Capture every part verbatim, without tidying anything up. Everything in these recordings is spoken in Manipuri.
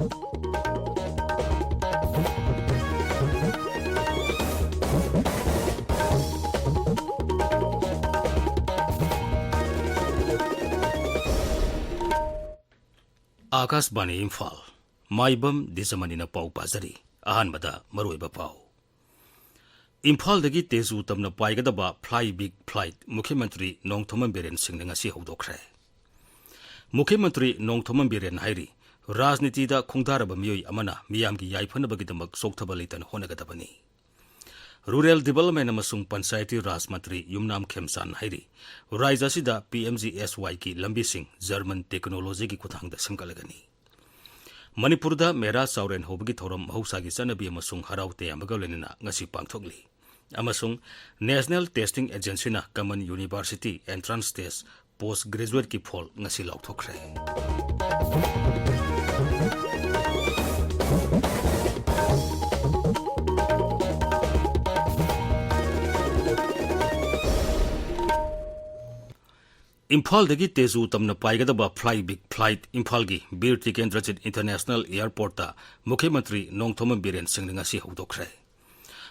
ꯑꯥꯀꯥꯁꯕꯥꯅꯤ ꯏꯝꯐꯥꯜ, ꯃꯥꯏꯕꯝ ꯗꯤꯖꯃꯅꯤꯅ ꯄꯥꯎ ꯄꯥꯖꯔꯤ꯫ ꯑꯍꯥꯟꯕꯗ ꯃꯔꯨꯑꯣꯏꯕ ꯄꯥꯎ꯫ ꯏꯝꯐꯥꯜꯗꯒꯤ ꯇꯦꯖꯨ ꯇꯝꯅ ꯄꯥꯏꯒꯗꯕ Fly Big Flight ꯃꯨꯈ꯭ꯌ ꯃꯟꯇ꯭ꯔꯤ ꯅꯣꯡꯊꯣꯝꯕꯝ ꯕꯤꯔꯦꯟ ꯁꯤꯡꯅ ꯉꯁꯤ ꯍꯧꯗꯣꯛꯈ꯭ꯔꯦ꯫ ꯃꯨꯈ꯭ꯌ ꯃꯟꯇ꯭ꯔꯤ ꯅꯣꯡꯊꯣꯝꯕꯝ ꯕꯤꯔꯦꯟ ꯍꯥꯏꯔꯤ, ꯔꯥꯖꯅꯤꯇꯤꯗ ꯈꯣꯡꯗꯥꯔꯕ ꯃꯤꯑꯣꯏ ꯑꯃꯅ ꯃꯤꯌꯥꯝꯒꯤ ꯌꯥꯏꯐꯅꯕꯒꯤꯗꯃꯛ ꯆꯣꯛꯊꯕ ꯂꯩꯇꯅ ꯍꯣꯠꯅꯒꯗꯕꯅꯤ꯫ Rural Development ꯑꯃꯁꯨꯡ ꯄꯟꯆꯥꯌꯇꯤ ꯔꯥꯖ ꯃꯟꯇ꯭ꯔꯤ ꯌꯨꯝꯅꯥꯝ ꯈꯦꯝꯆꯥꯟ ꯍꯥꯏꯔꯤ, ꯔꯥꯖ꯭ꯌ ꯑꯁꯤꯗ P M G S Y ꯒꯤ ꯂꯝꯕꯤꯁꯤꯡ German technology ꯒꯤ ꯈꯨꯠꯊꯥꯡꯗ ꯁꯦꯝꯒꯠꯂꯒꯅꯤ꯫ ꯃꯅꯤꯄꯨꯔꯗ ꯃꯦꯔꯥ ꯆꯥꯎꯔꯦꯟ ꯍꯧꯕꯒꯤ ꯊꯧꯔꯝ ꯃꯍꯧꯁꯥꯒꯤ ꯆꯠꯅꯕꯤ ꯑꯃꯁꯨꯡ ꯍꯔꯥꯎ ꯇꯌꯥꯝꯕꯒ ꯂꯣꯏꯅꯅ ꯉꯁꯤ ꯄꯥꯡꯊꯣꯛꯂꯤ꯫ ꯑꯃꯁꯨꯡ National Testing Agency ꯅ Common University Entrance Test Post Graduate ꯀꯤ ꯐꯣꯜ ꯉꯁꯤ ꯂꯥꯎꯊꯣꯛꯈ꯭ꯔꯦ꯫ ꯏꯝꯐꯥꯜꯗꯒꯤ ꯇꯦꯖꯨ ꯇꯝꯅ ꯄꯥꯏꯒꯗꯕ Fly Big Flight ꯏꯝꯐꯥꯜꯒꯤ ꯕꯤꯔ ꯇꯤꯀꯦꯟꯗ꯭ꯔꯖꯤꯠ International Airport ꯇ ꯃꯨꯈ꯭ꯌ ꯃꯟꯇ꯭ꯔꯤ ꯅꯣꯡꯊꯣꯝꯕꯝ ꯕꯤꯔꯦꯟ ꯁꯤꯡꯅ ꯉꯁꯤ ꯍꯧꯗꯣꯛꯈ꯭ꯔꯦ꯫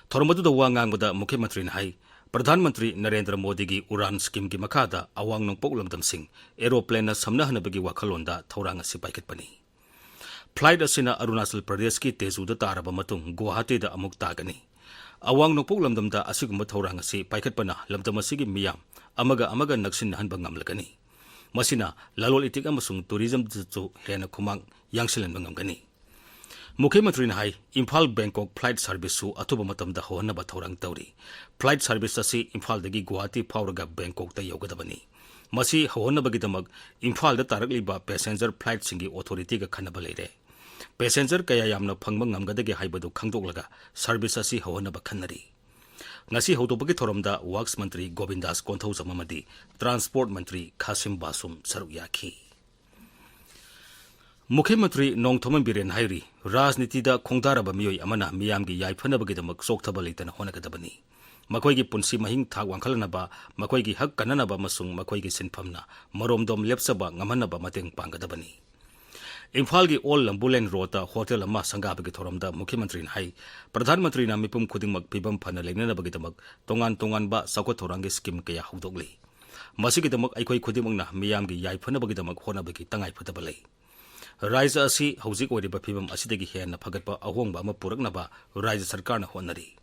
ꯊꯧꯔꯝ ꯑꯗꯨꯗ ꯋꯥ ꯉꯥꯡꯕꯗ ꯃꯨꯈ꯭ꯌ ꯃꯟꯇ꯭ꯔꯤꯅ ꯍꯥꯏ, ꯄ꯭ꯔꯙꯥꯟ ꯃꯟꯇ꯭ꯔꯤ ꯅꯔꯦꯟꯗ꯭ꯔ ꯃꯣꯗꯤꯒꯤ ꯎꯔꯥꯟ ꯁ꯭ꯀꯤꯝꯒꯤ ꯃꯈꯥꯗ ꯑꯋꯥꯡ ꯅꯣꯡꯄꯣꯛ ꯂꯝꯗꯝꯁꯤꯡ aeroplane ꯅ ꯁꯝꯅꯍꯟꯅꯕꯒꯤ ꯋꯥꯈꯜꯂꯣꯟꯗ ꯊꯧꯔꯥꯡ ꯑꯁꯤ ꯄꯥꯏꯈꯠꯄꯅꯤ꯫ Flight ꯑꯁꯤꯅ ꯑꯔꯨꯅꯥꯆꯜ ꯄ꯭ꯔꯗꯦꯁꯀꯤ ꯇꯦꯖꯨꯗ ꯇꯥꯔꯕ ꯃꯇꯨꯡ ꯒꯨꯋꯥꯍꯥꯇꯤꯗ ꯑꯃꯨꯛ ꯇꯥꯒꯅꯤ꯫ ꯑꯋꯥꯡ ꯅꯣꯡꯄꯣꯛ ꯂꯝꯗꯝꯗ ꯑꯁꯤꯒꯨꯝꯕ ꯊꯧꯔꯥꯡ ꯑꯁꯤ ꯄꯥꯏꯈꯠꯄꯅ ꯂꯝꯗꯝ ꯑꯁꯤꯒꯤ ꯃꯤꯌꯥꯝ ꯑꯃꯒ ꯑꯃꯒ ꯅꯛꯁꯤꯟꯅꯍꯟꯕ ꯉꯝꯂꯒꯅꯤ꯫ ꯃꯁꯤꯅ ꯂꯂꯣꯟ ꯏꯇꯤꯛ ꯑꯃꯁꯨꯡ tourism ꯗꯁꯨ ꯍꯦꯟꯅ ꯈꯨꯃꯥꯡ ꯌꯥꯡꯁꯤꯜꯍꯟꯕ ꯉꯝꯒꯅꯤ꯫ ꯃꯨꯈ꯭ꯌ ꯃꯟꯇ꯭ꯔꯤꯅ ꯍꯥꯏ, ꯏꯝꯐꯥꯜ ꯕꯦꯡꯀꯣꯛ flight service ꯁꯨ ꯑꯊꯨꯕ ꯃꯇꯝꯗ ꯍꯧꯍꯟꯅꯕ ꯊꯧꯔꯥꯡ ꯇꯧꯔꯤ꯫ Flight service ꯑꯁꯤ ꯏꯝꯐꯥꯜꯗꯒꯤ ꯒꯨꯋꯥꯍꯥꯇꯤ ꯐꯥꯎꯔꯒ ꯕꯦꯡꯀꯣꯛꯇ ꯌꯧꯒꯗꯕꯅꯤ꯫ ꯃꯁꯤ ꯍꯧꯍꯟꯅꯕꯒꯤꯗꯃꯛ ꯏꯝꯐꯥꯜꯗ ꯇꯥꯔꯛꯂꯤꯕ passenger flight ꯁꯤꯡꯒꯤ authority ꯒ ꯈꯟꯅꯕ ꯂꯩꯔꯦ꯫ Passenger ꯀꯌꯥ ꯌꯥꯝꯅ ꯐꯪꯕ ꯉꯝꯒꯗꯒꯦ ꯍꯥꯏꯕꯗꯨ ꯈꯪꯗꯣꯛꯂꯒ service ꯑꯁꯤ ꯍꯧꯍꯟꯅꯕ ꯈꯟꯅꯔꯤ꯫ ꯉꯁꯤ ꯍꯧꯗꯣꯛꯄꯒꯤ ꯊꯧꯔꯝꯗ Works ꯃꯟꯇ꯭ꯔꯤ ꯒꯣꯕꯤꯟꯗꯥꯁ ꯀꯣꯟꯊꯧꯖꯝ ꯑꯃꯗꯤ Transport ꯃꯟꯇ꯭ꯔꯤ ꯈꯥꯁꯤꯝ ꯕꯥꯁꯨꯝ ꯁꯔꯨꯛ ꯌꯥꯈꯤ꯫ ꯃꯨꯈ꯭ꯌ ꯃꯟꯇ꯭ꯔꯤ ꯅꯣꯡꯊꯣꯝꯕꯝ ꯕꯤꯔꯦꯟ ꯍꯥꯏꯔꯤ, ꯔꯥꯖꯅꯤꯇꯤꯗ ꯈꯣꯡꯗꯥꯔꯕ ꯃꯤꯑꯣꯏ ꯑꯃꯅ ꯃꯤꯌꯥꯝꯒꯤ ꯌꯥꯏꯐꯅꯕꯒꯤꯗꯃꯛ ꯆꯣꯛꯊꯕ ꯂꯩꯇꯅ ꯍꯣꯠꯅꯒꯗꯕꯅꯤ꯫ ꯃꯈꯣꯏꯒꯤ ꯄꯨꯟꯁꯤ ꯃꯍꯤꯡ ꯊꯥꯛ ꯋꯥꯡꯈꯠꯍꯟꯅꯕ, ꯃꯈꯣꯏꯒꯤ ꯍꯛ ꯀꯟꯅꯅꯕ ꯑꯃꯁꯨꯡ ꯃꯈꯣꯏꯒꯤ ꯁꯤꯟꯐꯝꯅ ꯃꯔꯣꯝꯗꯣꯝ ꯂꯦꯞꯆꯕ ꯉꯝꯍꯟꯅꯕ ꯃꯇꯦꯡ ꯄꯥꯡꯒꯗꯕꯅꯤ꯫ ꯏꯝꯐꯥꯜꯒꯤ ꯑꯣꯜ ꯂꯝꯕꯨꯂꯦꯟ ꯔꯣꯗꯇ ꯍꯣꯇꯦꯜ ꯑꯃ ꯁꯪꯒꯥꯕꯒꯤ ꯊꯧꯔꯝꯗ ꯃꯨꯈ꯭ꯌ ꯃꯟꯇ꯭ꯔꯤꯅ ꯍꯥꯏ, ꯄ꯭ꯔꯙꯥꯟ ꯃꯟꯇ꯭ꯔꯤꯅ ꯃꯤꯄꯨꯝ ꯈꯨꯗꯤꯡꯃꯛ ꯐꯤꯕꯝ ꯐꯅ ꯂꯩꯅꯅꯕꯒꯤꯗꯃꯛ ꯇꯣꯉꯥꯟ ꯇꯣꯉꯥꯟꯕ ꯆꯥꯎꯈꯠ ꯊꯧꯔꯥꯡꯒꯤ ꯁ꯭ꯀꯤꯝ ꯀꯌꯥ ꯍꯧꯗꯣꯛꯂꯤ꯫ ꯃꯁꯤꯒꯤꯗꯃꯛ ꯑꯩꯈꯣꯏ ꯈꯨꯗꯤꯡꯃꯛꯅ ꯃꯤꯌꯥꯝꯒꯤ ꯌꯥꯏꯐꯅꯕꯒꯤꯗꯃꯛ ꯍꯣꯠꯅꯕꯒꯤ ꯇꯉꯥꯏꯐꯗꯕ ꯂꯩ꯫ ꯔꯥꯖ꯭ꯌ ꯑꯁꯤ ꯍꯧꯖꯤꯛ ꯑꯣꯏꯔꯤꯕ ꯐꯤꯕꯝ ꯑꯁꯤꯗꯒꯤ ꯍꯦꯟꯅ ꯐꯒꯠꯄ ꯑꯍꯣꯡꯕ ꯑꯃ ꯄꯨꯔꯛꯅꯕ ꯔꯥꯖ꯭ꯌ ꯁꯔꯀꯥꯔꯅ ꯍꯣꯠꯅꯔꯤ꯫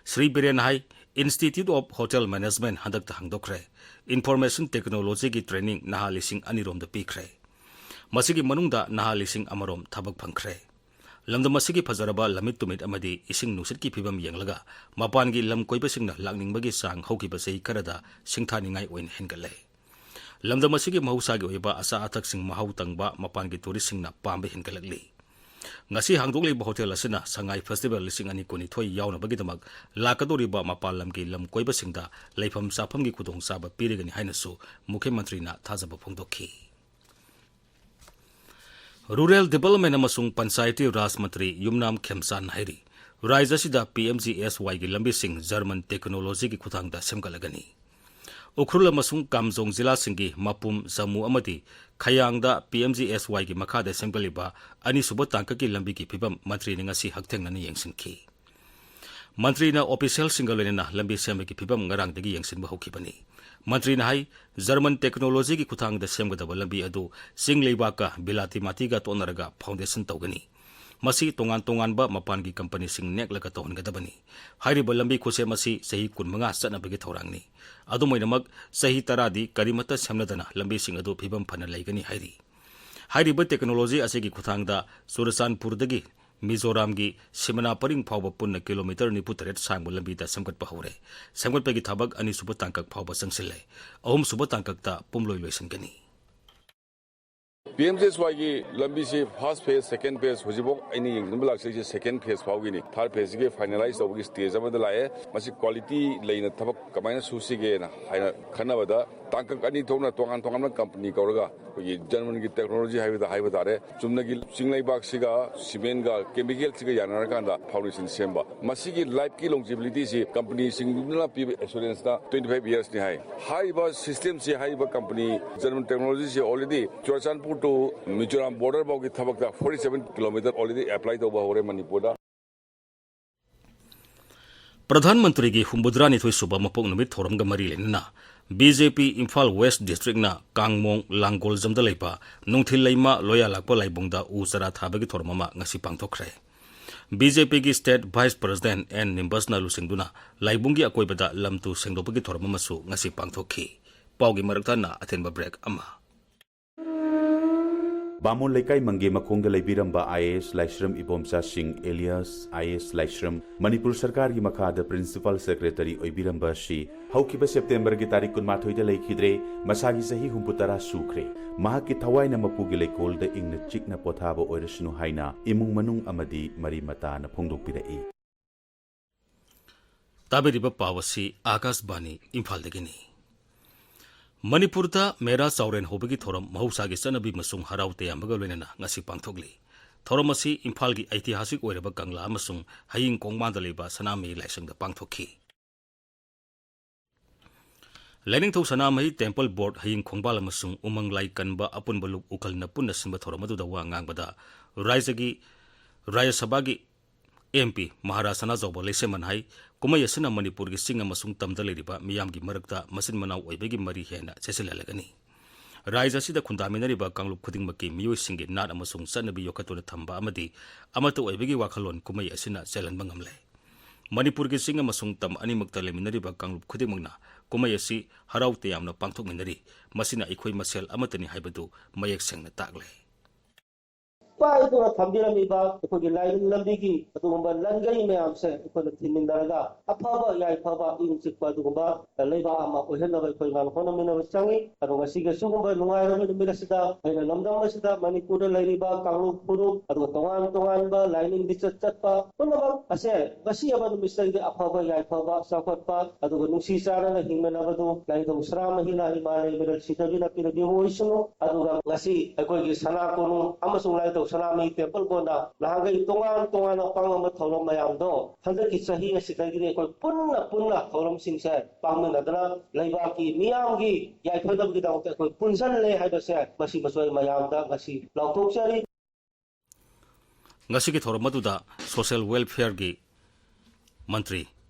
ꯁ꯭ꯔꯤ ꯕꯤꯔꯦꯟꯅ ꯍꯥꯏ, Institute of Hotel Management ꯍꯟꯗꯛꯇ ꯍꯥꯡꯗꯣꯛꯈ꯭ꯔꯦ꯫ Information Technologyꯒꯤ training ꯅꯍꯥ ꯂꯤꯁꯤꯡ ꯑꯅꯤ ꯔꯣꯝꯗ ꯄꯤꯈ꯭ꯔꯦ꯫ ꯃꯁꯤꯒꯤ ꯃꯅꯨꯡꯗ ꯅꯍꯥ ꯂꯤꯁꯤꯡ ꯑꯃ ꯔꯣꯝ ꯊꯕꯛ ꯐꯪꯈ꯭ꯔꯦ꯫ ꯂꯝꯗꯝ ꯑꯁꯤꯒꯤ ꯐꯖꯔꯕ ꯂꯝꯃꯤꯠ ꯇꯨꯃꯤꯠ ꯑꯃꯗꯤ ꯏꯁꯤꯡ ꯅꯨꯡꯁꯤꯠꯀꯤ ꯐꯤꯕꯝ ꯌꯦꯡꯂꯒ ꯃꯄꯥꯟꯒꯤ ꯂꯝ ꯀꯣꯏꯕꯁꯤꯡꯅ ꯂꯥꯛꯅꯤꯡꯕꯒꯤ ꯆꯥꯡ ꯍꯧꯈꯤꯕ ꯆꯍꯤ ꯈꯔꯗ ꯁꯤꯡꯊꯥꯅꯤꯡꯉꯥꯏ ꯑꯣꯏꯅ ꯍꯦꯟꯒꯠꯂꯦ꯫ ꯂꯝꯗꯝ ꯑꯁꯤꯒꯤ ꯃꯍꯧꯁꯥꯒꯤ ꯑꯣꯏꯕ ꯑꯆꯥ ꯑꯊꯛꯁꯤꯡ ꯃꯍꯥꯎ ꯇꯪꯕ ꯃꯄꯥꯟꯒꯤ ꯇꯨꯔꯤꯁꯁꯤꯡꯅ ꯄꯥꯝꯕ ꯍꯦꯟꯒꯠꯂꯛꯂꯤ꯫ ꯉꯁꯤ ꯍꯥꯡꯗꯣꯛꯂꯤꯕ ꯍꯣꯇꯦꯜ ꯑꯁꯤꯅ ꯁꯉꯥꯏ ꯐꯦꯁꯇꯤꯚꯦꯜ ꯂꯤꯁꯤꯡ ꯑꯅꯤ ꯀꯨꯟꯅꯤꯊꯣꯏ ꯌꯥꯎꯅꯕꯒꯤꯗꯃꯛ ꯂꯥꯛꯀꯗꯧꯔꯤꯕ ꯃꯄꯥꯟ ꯂꯝꯒꯤ ꯂꯝ ꯀꯣꯏꯕꯁꯤꯡꯗ ꯂꯩꯐꯝ ꯆꯥꯐꯝꯒꯤ ꯈꯨꯗꯣꯡꯆꯥꯕ ꯄꯤꯔꯒꯅꯤ ꯍꯥꯏꯅꯁꯨ ꯃꯨꯈ꯭ꯌ ꯃꯟꯇ꯭ꯔꯤꯅ ꯊꯥꯖꯕ ꯐꯣꯡꯗꯣꯛꯈꯤ꯫ Rural Development ꯑꯃꯁꯨꯡ ꯄꯟꯆꯥꯌꯇꯤ ꯔꯥꯖ ꯃꯟꯇ꯭ꯔꯤ ꯌꯨꯝꯅꯥꯝ ꯈꯦꯝꯆꯥꯟ ꯍꯥꯏꯔꯤ, ꯔꯥꯖ꯭ꯌ ꯑꯁꯤꯗ ꯄꯤ ꯑꯦꯝ ꯖꯤ ꯑꯦꯁ ꯋꯥꯏꯒꯤ ꯂꯝꯕꯤꯁꯤꯡ German technologyꯒꯤ ꯈꯨꯠꯊꯥꯡꯗ ꯁꯦꯝꯒꯠꯂꯒꯅꯤ꯫ ꯎꯈ꯭ꯔꯨꯜ ꯑꯃꯁꯨꯡ ꯀꯥꯝꯖꯣꯡ ꯖꯤꯂꯥꯁꯤꯡꯒꯤ ꯃꯄꯨꯝ, ꯖꯝꯃꯨ ꯑꯃꯗꯤ ꯈꯌꯥꯡꯗ ꯄꯤ ꯑꯦꯝ ꯖꯤ ꯑꯦꯁ ꯋꯥꯏꯒꯤ ꯃꯈꯥꯗ ꯁꯦꯝꯒꯠꯂꯤꯕ ꯑꯅꯤꯁꯨꯕ ꯇꯥꯡꯀꯛꯀꯤ ꯂꯝꯕꯤꯒꯤ ꯐꯤꯕꯝ ꯃꯟꯇ꯭ꯔꯤꯅ ꯉꯁꯤ ꯍꯛꯊꯦꯡꯅꯅ ꯌꯦꯡꯁꯤꯟꯈꯤ꯫ ꯃꯟꯇ꯭ꯔꯤꯅ ꯑꯣꯐꯤꯁꯤꯌꯦꯜꯁꯤꯡꯒ ꯂꯣꯏꯅꯅ ꯂꯝꯕꯤ ꯁꯦꯝꯕꯒꯤ ꯐꯤꯕꯝ ꯉꯔꯥꯡꯗꯒꯤ ꯌꯦꯡꯁꯤꯟꯕ ꯍꯧꯈꯤꯕꯅꯤ꯫ ꯃꯟꯇ꯭ꯔꯤꯅ ꯍꯥꯏ, German technologyꯒꯤ ꯈꯨꯠꯊꯥꯡꯗ ꯁꯦꯝꯒꯗꯕ ꯂꯝꯕꯤ ꯑꯗꯨ ꯆꯤꯡ ꯂꯩꯕꯥꯛꯀ ꯕꯤꯂꯥꯇꯤ ꯃꯥꯇꯤꯒ ꯇꯣꯠꯅꯔꯒ foundation ꯇꯧꯒꯅꯤ꯫ ꯃꯁꯤ ꯇꯣꯉꯥꯟ ꯇꯣꯉꯥꯟꯕ ꯃꯄꯥꯟꯒꯤ ꯀꯝꯄꯅꯤꯁꯤꯡ ꯅꯦꯛꯂꯒ ꯇꯧꯍꯟꯒꯗꯕꯅꯤ꯫ ꯍꯥꯏꯔꯤꯕ ꯂꯝꯕꯤ ꯈꯨꯠꯁꯦꯝ ꯑꯁꯤ ꯆꯍꯤ ꯀꯨꯟꯃꯉꯥ ꯆꯠꯅꯕꯒꯤ ꯊꯧꯔꯥꯡꯅꯤ꯫ ꯑꯗꯨꯝ ꯑꯣꯏꯅꯃꯛ, ꯆꯍꯤ ꯇꯔꯥꯗꯤ ꯀꯔꯤꯃꯠꯇ ꯁꯦꯝꯅꯗꯅ ꯂꯝꯕꯤꯁꯤꯡ ꯑꯗꯨ ꯐꯤꯕꯝ ꯐꯅ ꯂꯩꯒꯅꯤ ꯍꯥꯏꯔꯤ꯫ ꯍꯥꯏꯔꯤꯕ technology ꯑꯁꯤꯒꯤ ꯈꯨꯠꯊꯥꯡꯗ ꯆꯨꯔꯆꯥꯟꯄꯨꯔꯗꯒꯤ ꯃꯤꯖꯣꯔꯥꯝꯒꯤ ꯁꯤꯃꯅꯥ ꯄꯔꯤꯡ ꯐꯥꯎꯕ ꯄꯨꯟꯅ ꯀꯤꯂꯣꯃꯤꯇꯔ ꯅꯤꯐꯨ ꯇꯔꯦꯠ ꯁꯥꯡꯕ ꯂꯝꯕꯤꯗ ꯁꯦꯝꯒꯠꯄ ꯍꯧꯔꯦ꯫ ꯁꯦꯝꯒꯠꯄꯒꯤ ꯊꯕꯛ ꯑꯅꯤꯁꯨꯕ ꯇꯥꯡꯀꯛ ꯐꯥꯎꯕ ꯆꯪꯁꯤꯜꯂꯦ꯫ ꯑꯍꯨꯝꯁꯨꯕ ꯇꯥꯡꯀꯛꯇ ꯄꯨꯝꯂꯣꯏ ꯂꯣꯏꯁꯤꯟꯒꯅꯤ꯫ ꯄꯤ ꯑꯦꯝ ꯖꯤ ꯑꯦꯁ ꯋꯥꯏꯒꯤ ꯂꯝꯕꯤꯁꯤ first phase, second phase, ꯍꯧꯖꯤꯛꯐꯥꯎ ꯑꯩꯅ ꯌꯦꯡꯁꯤꯟꯕ ꯂꯥꯛꯆꯔꯤꯁꯦ second phase ꯐꯥꯎꯒꯤꯅꯤ꯫ Third phaseꯁꯤꯒꯤ finalize ꯇꯧꯕꯒꯤ stage ꯑꯃꯗ ꯂꯥꯛꯑꯦ꯫ ꯃꯁꯤ quality ꯂꯩꯅ ꯊꯕꯛ ꯀꯃꯥꯏꯅ ꯁꯨꯁꯤꯒꯦꯅ ꯍꯥꯏꯅ ꯈꯟꯅꯕꯗ, ꯇꯥꯡꯀꯛ ꯑꯅꯤ ꯊꯣꯛꯅ ꯇꯣꯉꯥꯟ ꯇꯣꯉꯥꯟꯕ ꯀꯝꯄꯅꯤ ꯀꯧꯔꯒ ꯑꯩꯈꯣꯏꯒꯤ ꯖꯔꯃꯟꯒꯤ ꯇꯦꯛꯅꯣꯂꯣꯖꯤ ꯍꯥꯏꯕꯗ ꯍꯥꯏꯕ ꯇꯥꯔꯦ, ꯆꯨꯝꯅꯒꯤ ꯆꯤꯡ ꯂꯩꯕꯥꯛꯁꯤꯒ ꯁꯤꯃꯦꯟꯒ ꯀꯦꯃꯤꯀꯦꯜꯁꯤꯒ ꯌꯥꯅꯔꯀꯥꯟꯗ ꯐꯥꯎꯟꯗꯦꯁꯟ ꯁꯦꯝꯕ꯫ ꯃꯁꯤꯒꯤ ꯂꯥꯏꯐꯀꯤ ꯂꯣꯡꯖꯤꯕꯤꯂꯤꯇꯤꯁꯤ ꯀꯝꯄꯅꯤꯁꯤꯡꯗꯨꯅ ꯄꯤꯕ ꯑꯦꯁꯨꯔꯦꯟꯁꯅ twenty five yearsꯅꯤ ꯍꯥꯏ꯫ ꯍꯥꯏꯔꯤꯕ ꯁꯤꯁꯇꯦꯝꯁꯤ, ꯍꯥꯏꯔꯤꯕ ꯀꯝꯄꯅꯤ ꯖꯔꯃꯟ ꯇꯦꯛꯅꯣꯂꯣꯖꯤꯁꯤ already Churachandpur to Mizoram border ꯐꯥꯎꯒꯤ ꯊꯕꯛꯇ forty seven kilometre already apply ꯇꯧꯕ ꯍꯧꯔꯦ ꯃꯅꯤꯄꯨꯔꯗ꯫ ꯄ꯭ꯔꯙꯥꯟ ꯃꯟꯇ꯭ꯔꯤꯒꯤ ꯍꯨꯝꯐꯨꯇꯔꯥꯅꯤꯊꯣꯏ ꯁꯨꯕ ꯃꯄꯣꯛ ꯅꯨꯃꯤꯠ ꯊꯧꯔꯝꯒ ꯃꯔꯤ ꯂꯩꯅꯅ ꯕꯤ ꯖꯦ ꯄꯤ ꯏꯝꯐꯥꯜ ꯋꯦꯁ ꯗꯤꯁꯇ꯭ꯔꯤꯛꯅ ꯀꯥꯡꯃꯣꯡ ꯂꯥꯡꯒꯣꯜꯖꯝꯗ ꯂꯩꯕ ꯅꯨꯡꯊꯤꯜ ꯂꯩꯃ ꯂꯣꯌꯥꯂꯥꯛꯄ ꯂꯥꯏꯕꯨꯡꯗ ꯎ ꯆꯥꯔꯥ ꯊꯥꯕꯒꯤ ꯊꯧꯔꯝ ꯑꯃ ꯉꯁꯤ ꯄꯥꯡꯊꯣꯛꯈ꯭ꯔꯦ꯫ ꯕꯤ ꯖꯦ ꯄꯤꯒꯤ ꯁ꯭ꯇꯦꯠ ꯚꯥꯏꯁ ꯄ꯭ꯔꯁꯤꯗꯦꯟꯠ ꯑꯦꯟ ꯅꯤꯝꯕꯁꯅ ꯂꯨꯆꯤꯡꯗꯨꯅ ꯂꯥꯏꯕꯨꯡꯒꯤ ꯑꯀꯣꯏꯕꯗ ꯂꯝ ꯇꯨ ꯁꯦꯡꯗꯣꯛꯄꯒꯤ ꯊꯧꯔꯝ ꯑꯃꯁꯨ ꯉꯁꯤ ꯄꯥꯡꯊꯣꯛꯈꯤ꯫ ꯄꯥꯎꯒꯤ ꯃꯔꯛ ꯊꯠꯅ ꯑꯊꯦꯟꯕ ꯕ꯭ꯔꯦꯛ ꯑꯃ꯫ ꯕꯥꯃꯣꯟ ꯂꯩꯀꯥꯏ ꯃꯪꯒꯦ ꯃꯈꯣꯡꯗ ꯂꯩꯕꯤꯔꯝꯕ ꯑꯥꯏ ꯑꯦ ꯑꯦꯁ ꯂꯥꯏꯁ꯭ꯔꯝ ꯏꯕꯣꯝꯆꯥ ꯁꯤꯡ alias ꯑꯥꯏ ꯑꯦꯁ ꯂꯥꯏꯁ꯭ꯔꯝ, ꯃꯅꯤꯄꯨꯔ ꯁꯔꯀꯥꯔꯒꯤ ꯃꯈꯥꯗ ꯄ꯭ꯔꯤꯟꯁꯤꯄꯥꯜ ꯁꯦꯀ꯭ꯔꯦꯇꯔꯤ ꯑꯣꯏꯕꯤꯔꯝꯕ ꯑꯁꯤ ꯍꯧꯈꯤꯕ ꯁꯦꯞꯇꯦꯝꯕꯔꯒꯤ ꯇꯥꯔꯤꯛ ꯀꯨꯟꯃꯥꯊꯣꯏꯗ ꯂꯩꯈꯤꯗ꯭ꯔꯦ꯫ ꯃꯁꯥꯒꯤ ꯆꯍꯤ ꯍꯨꯝꯐꯨꯇꯔꯥ ꯁꯨꯈ꯭ꯔꯦ꯫ ꯃꯍꯥꯛꯀꯤ ꯊꯋꯥꯏꯅ ꯃꯄꯨꯒꯤ ꯂꯩꯀꯣꯜꯗ ꯏꯪꯅ ꯆꯤꯛꯅ ꯄꯣꯊꯥꯕ ꯑꯣꯏꯔꯁꯅꯨ ꯍꯥꯏꯅ ꯏꯃꯨꯡ ꯃꯅꯨꯡ ꯑꯃꯗꯤ ꯃꯔꯤ ꯃꯇꯥꯅ ꯐꯣꯡꯗꯣꯛꯄꯤꯔꯛꯏ꯫ ꯇꯥꯕꯤꯔꯤꯕ ꯄꯥꯎ ꯑꯁꯤ ꯑꯥꯀꯥꯁꯕꯥꯅꯤ ꯏꯝꯐꯥꯜꯗꯒꯤꯅꯤ꯫ ꯃꯅꯤꯄꯨꯔꯗ ꯃꯦꯔꯥ ꯆꯥꯎꯔꯦꯟ ꯍꯧꯕꯒꯤ ꯊꯧꯔꯝ ꯃꯍꯧꯁꯥꯒꯤ ꯆꯠꯅꯕꯤ ꯑꯃꯁꯨꯡ ꯍꯔꯥꯎ ꯇꯌꯥꯝꯕꯒ ꯂꯣꯏꯅꯅ ꯉꯁꯤ ꯄꯥꯡꯊꯣꯛꯂꯤ꯫ ꯊꯧꯔꯝ ꯑꯁꯤ ꯏꯝꯐꯥꯜꯒꯤ ꯑꯩꯇꯤꯍꯥꯁꯤꯛ ꯑꯣꯏꯔꯕ ꯀꯪꯂꯥ ꯑꯃꯁꯨꯡ ꯍꯌꯤꯡ ꯈꯣꯡꯕꯥꯟꯗ ꯂꯩꯕ ꯁꯅꯥꯃꯍꯤ ꯂꯥꯏꯁꯪꯗ ꯄꯥꯡꯊꯣꯛꯈꯤ꯫ ꯂꯥꯏꯅꯤꯡꯊꯧ ꯁꯅꯥꯃꯍꯤ ꯇꯦꯝꯄꯜ ꯕꯣꯔꯗ, ꯍꯌꯤꯡ ꯈꯣꯡꯕꯥꯜ ꯑꯃꯁꯨꯡ ꯎꯃꯪ ꯂꯥꯏ ꯀꯟꯕ ꯑꯄꯨꯟꯕ ꯂꯨꯞ ꯎꯀꯜꯅ ꯄꯨꯟꯅ ꯁꯤꯟꯕ ꯊꯧꯔꯝ ꯑꯗꯨꯗ ꯋꯥ ꯉꯥꯡꯕꯗ ꯔꯥꯖ꯭ꯌꯒꯤ, ꯔꯥꯖ꯭ꯌ ꯁꯚꯥꯒꯤ ꯑꯦꯝ ꯄꯤ ꯃꯍꯥꯔꯥꯖ ꯁꯅꯥꯖꯥꯎꯕ ꯂꯩꯁꯦꯝꯕꯅ ꯍꯥꯏ, ꯀꯨꯝꯍꯩ ꯑꯁꯤꯅ ꯃꯅꯤꯄꯨꯔꯒꯤ ꯆꯤꯡ ꯑꯃꯁꯨꯡ ꯇꯝꯗ ꯂꯩꯔꯤꯕ ꯃꯤꯌꯥꯝꯒꯤ ꯃꯔꯛꯇ ꯃꯆꯤꯟ ꯃꯅꯥꯎ ꯑꯣꯏꯕꯒꯤ ꯃꯔꯤ ꯍꯦꯟꯅ ꯆꯦꯠꯁꯤꯜꯍꯜꯂꯒꯅꯤ꯫ ꯔꯥꯖ꯭ꯌ ꯑꯁꯤꯗ ꯈꯨꯟꯗꯥꯃꯤꯟꯅꯔꯤꯕ ꯀꯥꯡꯂꯨꯞ ꯈꯨꯗꯤꯡꯃꯛꯀꯤ ꯃꯤꯑꯣꯏꯁꯤꯡꯒꯤ ꯅꯥꯠ ꯑꯃꯁꯨꯡ ꯆꯠꯅꯕꯤ ꯌꯣꯛꯈꯠꯇꯨꯅ ꯊꯝꯕ ꯑꯃꯗꯤ ꯑꯃꯠꯇ ꯑꯣꯏꯕꯒꯤ ꯋꯥꯈꯜꯂꯣꯟ ꯀꯨꯝꯍꯩ ꯑꯁꯤꯅ ꯆꯦꯜꯍꯟꯕ ꯉꯝꯂꯦ꯫ ꯃꯅꯤꯄꯨꯔꯒꯤ ꯆꯤꯡ ꯑꯃꯁꯨꯡ ꯇꯝ ꯑꯅꯤꯃꯛꯇ ꯂꯩꯃꯤꯟꯅꯔꯤꯕ ꯀꯥꯡꯂꯨꯞ ꯈꯨꯗꯤꯡꯃꯛꯅ ꯀꯨꯝꯍꯩ ꯑꯁꯤ ꯍꯔꯥꯎ ꯇꯌꯥꯝꯅ ꯄꯥꯡꯊꯣꯛꯃꯤꯟꯅꯔꯤ꯫ ꯃꯁꯤꯅ ꯑꯩꯈꯣꯏ ꯃꯁꯦꯜ ꯑꯃꯠꯇꯅꯤ ꯍꯥꯏꯕꯗꯨ ꯃꯌꯦꯛ ꯁꯦꯡꯅ ꯇꯥꯛꯂꯦ꯫ ꯄꯥꯏꯗꯨꯅ ꯊꯝꯕꯤꯔꯝꯃꯤꯕ ꯑꯩꯈꯣꯏꯒꯤ ꯂꯥꯏꯅꯤꯡ ꯂꯝꯕꯤꯒꯤ ꯑꯗꯨꯒꯨꯝꯕ ꯂꯟꯒꯩ ꯃꯌꯥꯝꯁꯦ ꯑꯩꯈꯣꯏꯅ ꯊꯤꯟꯃꯤꯟꯅꯔꯒ ꯑꯐꯕ ꯌꯥꯏꯐꯕ ꯏꯪ ꯆꯤꯛꯄ ꯑꯗꯨꯒꯨꯝꯕ ꯂꯩꯕꯥꯛ ꯑꯃ ꯑꯣꯏꯍꯟꯅꯕ ꯑꯩꯈꯣꯏ ꯉꯥꯡ ꯍꯣꯠꯅꯃꯤꯟꯅꯕ ꯆꯪꯉꯤ꯫ ꯑꯗꯣ ꯉꯁꯤꯒꯤ ꯑꯁꯤꯒꯨꯝꯕ ꯅꯨꯡꯉꯥꯏꯔꯕ ꯅꯨꯃꯤꯠ ꯑꯁꯤꯗ ꯑꯩꯅ ꯂꯝꯗꯝ ꯑꯁꯤꯗ ꯃꯅꯤꯄꯨꯔꯗ ꯂꯩꯔꯤꯕ ꯀꯥꯡꯂꯨꯞ ꯐꯨꯔꯨꯞ ꯑꯗꯨꯒ ꯇꯣꯉꯥꯟ ꯇꯣꯉꯥꯟꯕ ꯂꯥꯏꯅꯤꯡ ꯂꯤꯆꯠ ꯆꯠꯄ ꯄꯨꯝꯅꯃꯛ ꯑꯁꯦ ꯉꯁꯤ ꯍꯥꯏꯕ ꯅꯨꯃꯤꯠꯁꯤꯗꯒꯤꯗꯤ ꯑꯐꯕ ꯌꯥꯏꯐꯕ ꯆꯥꯎꯈꯠꯄ ꯑꯗꯨꯒ ꯅꯨꯡꯁꯤ ꯆꯥꯟꯅꯅ ꯍꯤꯡꯃꯤꯟꯅꯕꯗꯨ ꯂꯥꯏꯅꯤꯡꯊꯧ ꯁꯅꯥꯃꯍꯤꯅ ꯏꯃꯥ ꯂꯩꯃꯔꯦꯜ ꯁꯤꯗꯕꯤꯅ ꯄꯤꯔꯕꯤꯕ ꯑꯣꯏꯁꯅꯨ꯫ ꯑꯗꯨꯒ ꯉꯁꯤ ꯑꯩꯈꯣꯏꯒꯤ ꯁꯅꯥ ꯀꯣꯅꯨꯡ ꯑꯃꯁꯨꯡ ꯂꯥꯏꯅꯤꯡꯊꯧ ꯁꯅꯥꯃꯍꯤ ꯇꯦꯝꯄꯜ ꯀꯣꯟꯅ ꯅꯍꯥꯟꯈꯩ ꯇꯣꯉꯥꯟ ꯇꯣꯉꯥꯟꯅ ꯄꯥꯡꯂꯝꯕ ꯊꯧꯔꯝ ꯃꯌꯥꯝꯗꯣ ꯍꯟꯗꯛꯀꯤ ꯆꯍꯤ ꯑꯁꯤꯗꯒꯤꯗꯤ ꯑꯩꯈꯣꯏ ꯄꯨꯟꯅ ꯄꯨꯟꯅ ꯊꯧꯔꯝꯁꯤꯡꯁꯦ ꯄꯥꯡꯃꯤꯟꯅꯗꯅ ꯂꯩꯕꯥꯛꯀꯤ ꯃꯤꯌꯥꯝꯒꯤ ꯌꯥꯏꯐꯅꯕꯒꯤꯗꯃꯛꯇ ꯑꯩꯈꯣꯏ ꯄꯨꯟꯁꯤꯜꯂꯦ ꯍꯥꯏꯕꯁꯦ ꯃꯁꯤꯃꯁꯨ ꯑꯩ ꯃꯌꯥꯝꯗ ꯉꯁꯤ ꯂꯥꯎꯊꯣꯛꯆꯔꯤ꯫ ꯉꯁꯤꯒꯤ ꯊꯧꯔꯝ ꯑꯗꯨꯗ ꯁꯣꯁꯤꯌꯦꯜ ꯋꯦꯜꯐꯤꯌꯔꯒꯤ ꯃꯟꯇ꯭ꯔꯤ